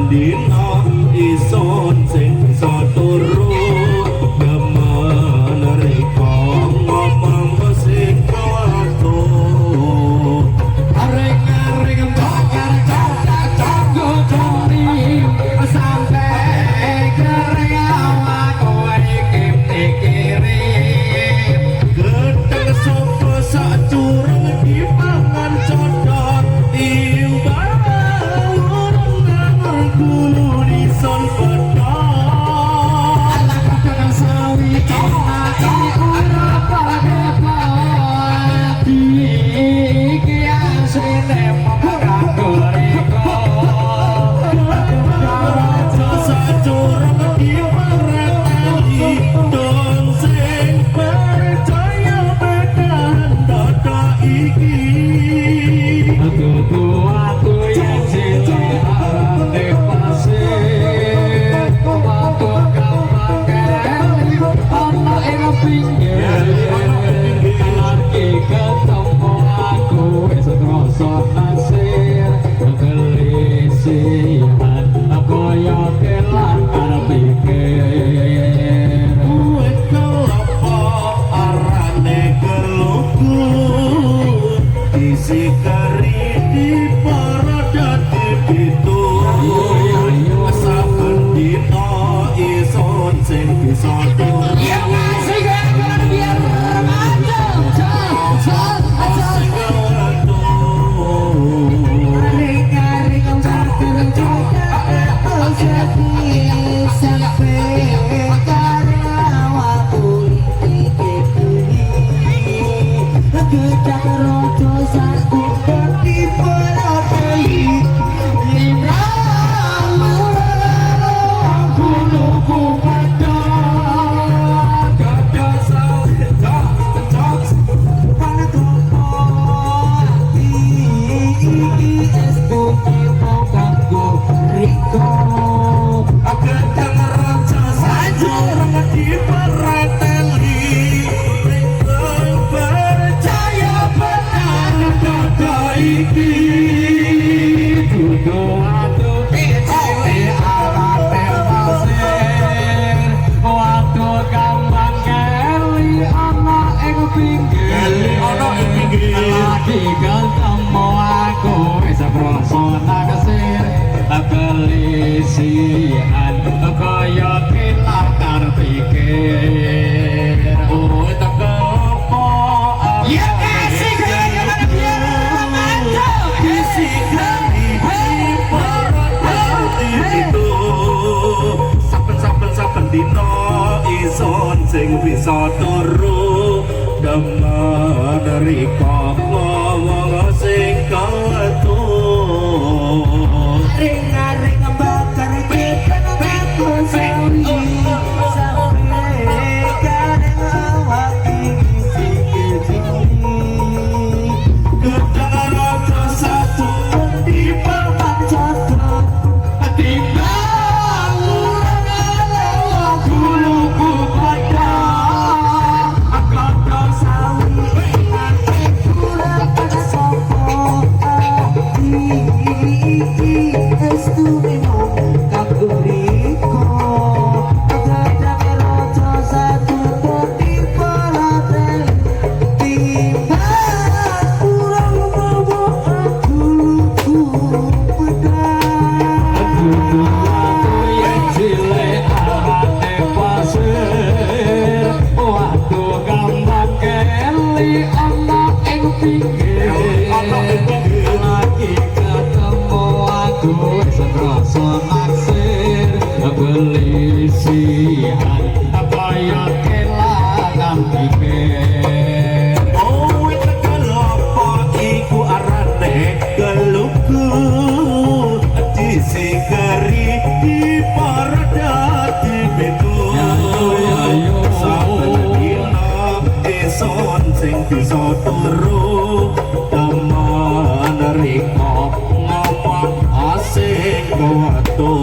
dina ison sing bisa turu demen rika ngomong sing kawatu. Aring-aring bakar cocok cocok sampai kering awak kowe iki mikiri. Gedeng sapa sak curang dipangan codot timbang nganggur gulu ison pedot. Ala kadang sawi iki ora pati iki asline mung kanggo riko. Raja curang dipereteli don sing percaya bedan dada iki. Dudu aku yen cilik arane pasir watu gampang keli ana ing pinggir lagi ketemu aku wis ngrasa nasir kelisihan kaya kelangan pikir. Wit kelapa arane keluku disikari diparadati pitu saben dina ison sing bisa turu. Ya ngasih biar mantap. Sing watu. Ring-ring bakar sampai awakku iki gedang rojo satu diperoteli. Buluku pedot. Gada sawi cok cok. Panatopo ati iki estu mung kanggo riko. Gedang raja sajurang dipereteli ring percaya benar dada iki. Dudu atu cilik arane pasir watu gampang keli ana ing pinggir. Keli ana ing pinggir. Lagi ketemu aku wis krasa naksir kelisihan kaya kelangan pikir. Oh, tekepo. Ya kasih biar mantap. Disikari dipereteli itu saben-saben saben dina ison sing bisa turu demen rika ngomong sing kawatu. Ring-ring bakar gedang aku sawi sampai kareng awak iki. Gedang raja satu diperman Cocok. Timbang buluku pedot gedang sawi kurang sapa ati iki estu mung kanggo riko gedang raja satu diperoteli timbang kurang bawa buluku pedot. Dudu aku yen cilik arane pasir watu gampang keli ana ing pinggir. Ana ing pinggir. Lagi ketemu aku wis ngrasa naksir kelisihan kaya kelangan pikir. Oh, wit kelapa iku arane keluku disikari diparadati pitu saben dina ison sing bisa turu demen rika ngomong asing watu.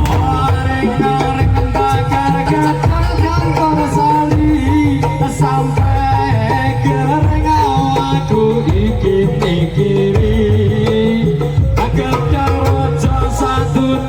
Areng-areng bakar gedang sawi sampai kering awakku iki mikiri gedang raja satu.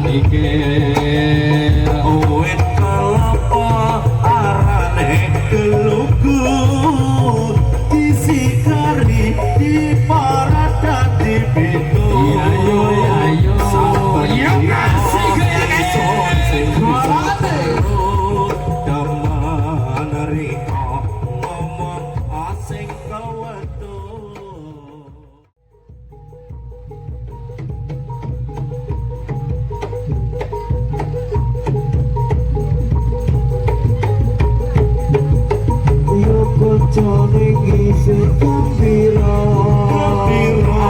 mikir. Wit kelapa arane gelugu disikari diparat dadi pitu. Ayo ayo Saben yo dina kasih ison sing bisa gayane. Demen riko ngomong asing kewetu. Yo koncone ngisih gembira. Gembira.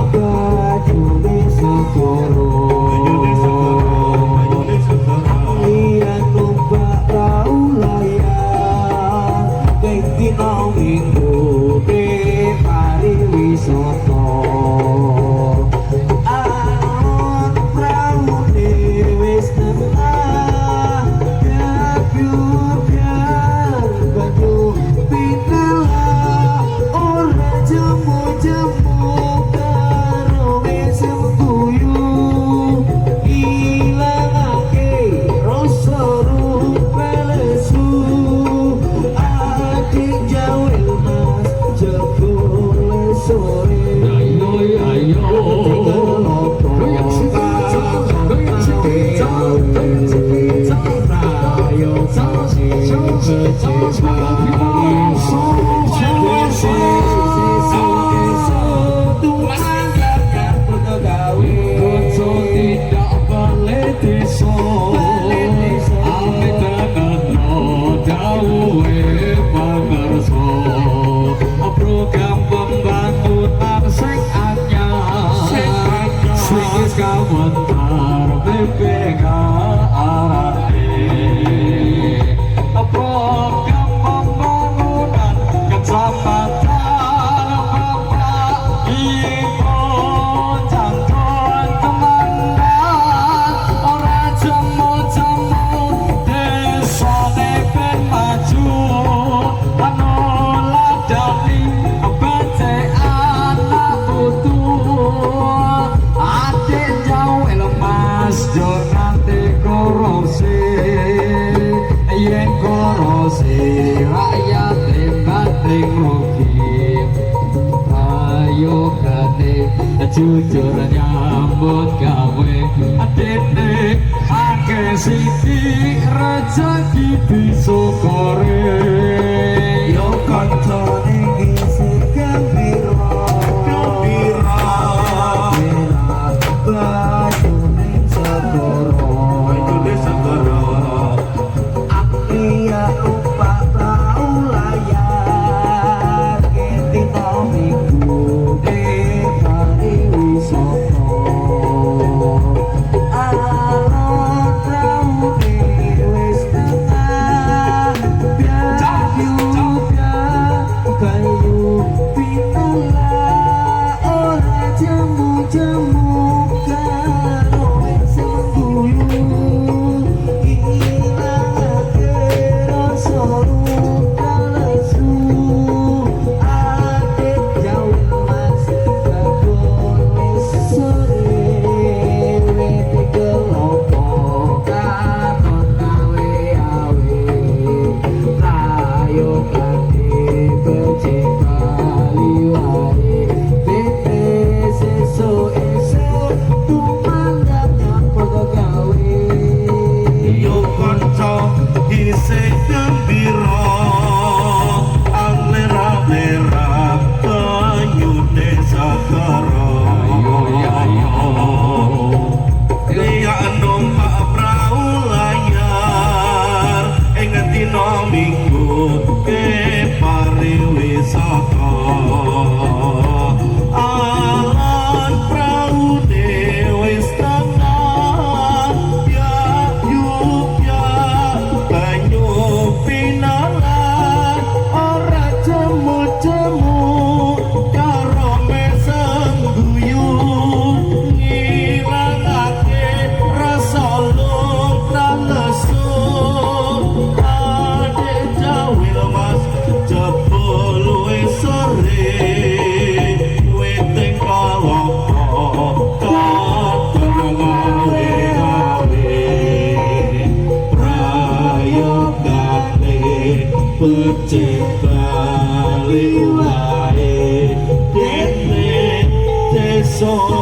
Bajune segoro. Banyune segara, banyune segara. Iya numpak prau layar Ing dina Minggu pariwisata. Alon praune wis tengah Gebyur-byur banyu pitelah. Ora jemu-jemu karo mesem guyu ilangake rasa rupelesu. Adik jawil mas jebule sore. Ayo ayo goyang sikit, goyang sikit, goyang sikit. Ayo Konco tidak boleh desa, amit teneno dawuhe pangersa. Program pembangunan sing anyar sing wis kawentar BPK arane. Program pembangunan kecamatan Bapak Ibu Cangkon temenan ora jemu-jemu desane ben maju anu ladani becik anak putu. Adik jauh mas jo nanti korupsi yen korupsi rakyat bating rugi. Ayo kate jujur nyambut gawe dene akeh sithik rejeki disukure. Yo Koncone ngisih gembira. Gembira. Bajune segara. Banyune segara. Iya numpak prau layar Dina Minggu pariwisata. Alon praune wis tengah Biar Iso.